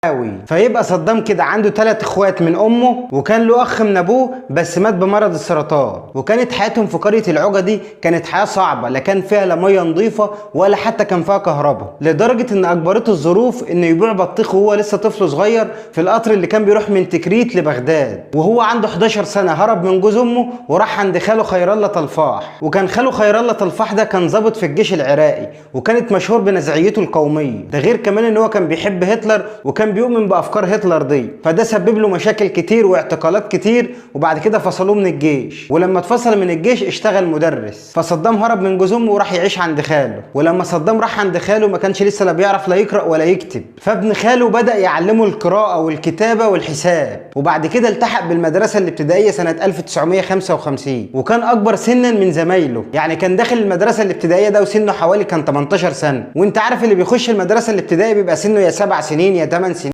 البعاوي. فيبقى صدام كده عنده 3 اخوات من امه، وكان له اخ من ابوه بس مات بمرض السرطان. وكانت حياتهم في قرية العوجة دي كانت حياة صعبة، لا كان فيها لا مية نظيفة ولا حتى كان فيها كهرباء، لدرجة ان اجبرته الظروف انه يبيع بطيخ وهو لسه طفل صغير في القطر اللي كان بيروح من تكريت لبغداد. وهو عنده 11 سنة هرب من جوز امه وراح عند خاله خير الله طلفاح. وكان خاله خير الله طلفاح ده كان ضابط في الجيش العراقي، وكانت مشهور بنزعيته القومية، ده غير كمان ان هو كان بيحب هتلر وكان بيؤمن بافكار هتلر دي، فده سبب له مشاكل كتير واعتقالات كتير، وبعد كده فصلوه من الجيش. ولما اتفصل من الجيش اشتغل مدرس. فصدام هرب من جوز امه وراح يعيش عند خاله. ولما صدام راح عند خاله ما كانش لسه لا بيعرف لا يقرأ ولا يكتب، فابن خاله بدأ يعلمه القراءة والكتابة والحساب. وبعد كده التحق بالمدرسة الابتدائية سنة 1955، وكان أكبر سنا من زمايله، يعني كان داخل المدرسة الابتدائية ده وسنة حوالي كان 18 سنة. وانت عارف اللي بيخش المدرسة الابتدائية بيبقى سنة يا 7 سنين يا 8 سنين.